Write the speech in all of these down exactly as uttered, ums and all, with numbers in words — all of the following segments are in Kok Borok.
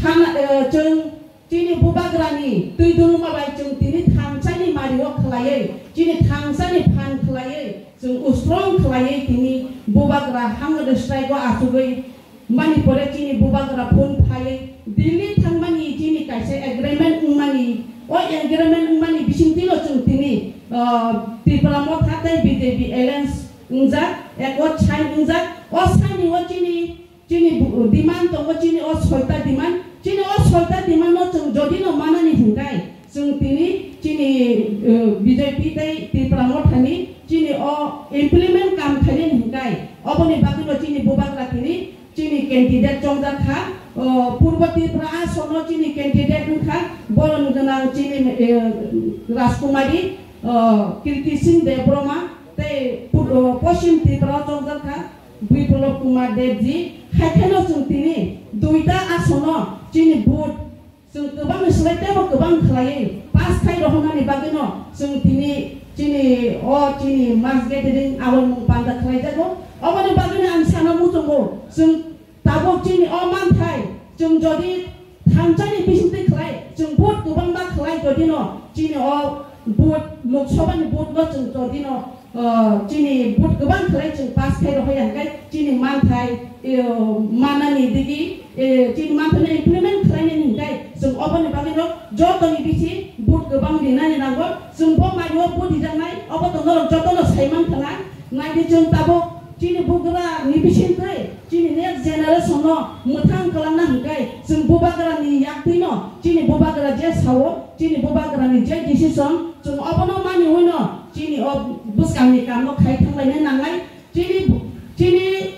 Thana, eh, chwng chini bubagrani twi dulma bai chwng tini thangsani mario khwlaiwi, chini thangsani phan khwlaiwi, chwng ustrong khwlaiwi tini bubagra hangre strike o achugwi mani pore chini bubagra phone phaiwi Delhi thangmani chini kaisa agreement wngmani, o agreement wngmani bisingtwino chwng tini, ah, Tipra Motha tei B J P alliance wngjak, accord sign wngjak, o sign o chini Chini bu-, demand tongo, chini o soita demand. Chini o soita demand no chwng jodi no manani hinkai, chwng tini chini, eh, B J P tei Tipra Mothani chini o implement kam khainani hinkai. Oboni bagwi no chini bubagra tini chini candidate chongjak kha. O, Purbo Tripura asono chini candidate wngkha, boron gwnang chini, eh, Rajkumari, o, Kirti Singh Debbarma tei Pur-, o, Poschim Tripura o chongjak kha. Biplab Kumar Debji, hai kheno chwng tini duita asono chini vote chwng kwbangni swlai teibo kwbang khlaiwi pass khai rohornani bagwino chwng tini chini o chini mass gathering abo mung panda khlaijago. Oboni bagwino ang sana muchungo, chwng tabuk chini o manthai chwng jodi thansani bisingtwi khlai, chwng vote kwbangma khlai jodino chini o vote, Lok Sabhani vote no chwng jodino, ah, chini vote kwbang khlai chwng pass khai rohoi ya hwnkhe chini manthai, eh, manani digi, eh, chini manthai no implement khlainani hwnkhe chwng oboni bagwi no jotoni bisi vote kwbang rinani nango. Chwng bo mario vote rijaknai, obo to norok jotono sai mankha na. Naidi chwng tabuk chini bubagra ni bisingtwi chini next generation no mwthang kwlangna hwnkhe chwng bubagra ni yaktwi no chini bubagra je sao, chini bubagra ni je decision chwng obono mani hwnwi no chini o bwskang ni kam no khai thanglaina nangnai. Chini, chini,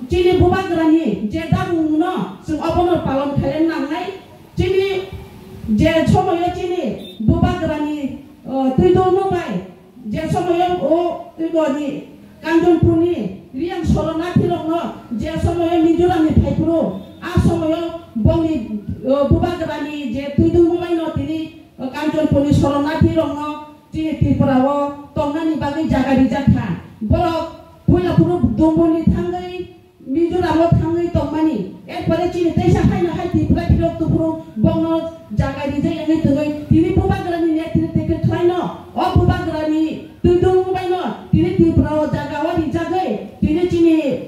chini bubagra ni je damung no chwng obono palon khaina nangnai. Chini je somoyo chini bubagra ni, uh, twi dulmo bai je somoyo o, o ni Kanchanpurni Riyang Soronathi rokno je somoyo Mizoramni phaiphuru, a somoyo bongni, o, bubagrani je twi dungmo baino tini, o, Kanchanpurni Soronathi rokno chini Tripura o tongnani bagwi jaga rijak kha. Borok puila phuru Dumbuni thangwi Mizoram o thangwi tongmani, erpore chini teisa haino hai Tripura phirok tuphuru bongno jaga rijak wngwi tongwi tini bubagrani netrite khe khlaino, o bubagrani twi dungmo baino tini Tripura o jaga o rijagwi tini chini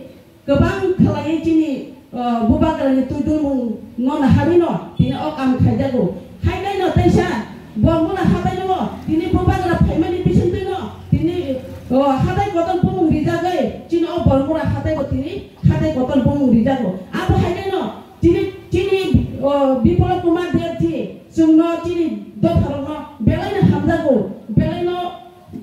kwbang khlaiwi chini, o, bubagrani twi dungmung no naharwino tini o kam khaijago. Hai naino teisa Bormura hatai no tini bubagra phaimani bisingtwi no tini, o, hatai kotor bumung rijagwi chini o Bormura hatai bo tini hatai kotor bumung rijago. Abo hai no chini, chini, o, Biplab Kumar Deb ji chwngno chini dopharokno belaino hamjago, belaino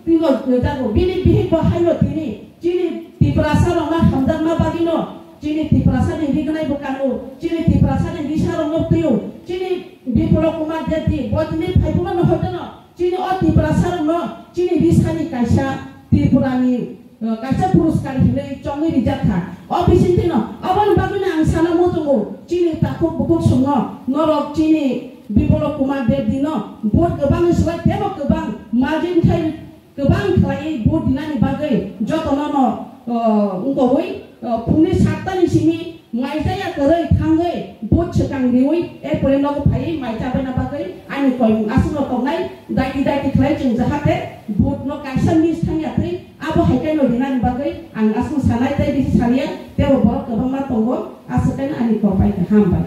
twigo jago. Bini bihik bo haino tini chini Tiprasa rokno hamjakma bagwino chini Tiprasa ni rignai bo kano, chini Tiprasa ni risa rokno twio, chini Biplab Kumar Deb ji bo tini phaiphuma no hoiteno chini o Tiprasa rokno chini risani kaisa Tripura ni, eh, kaisa puruskar hinwi chongwi rijak kha. O bisingtwi no, oboni bagwi no ang sana muchungo, chini takhuk bukhuk songno, norok chini Biplab Kumar Deb ji no vote kwbangni swlai tebo kwbang margin khai kwbang khlaiwi vote rinani bagwi jotono no, eh, wngkogwi, eh, phungni satta ni simi Mai chaya kwrwi thangwi vote swkang riwi, erpore nogo phaiwi mai chabaina bagwi ani koimung aswkno tongnai, daiti daiti khlai chwng jahate vote no kaisa miss thangya twi, abo hai khe no rinani bagwi ang aswk sanai tei bisi saliya, tebo borok kwbangma tongo, aswk khe ani kok pai kha, hambai.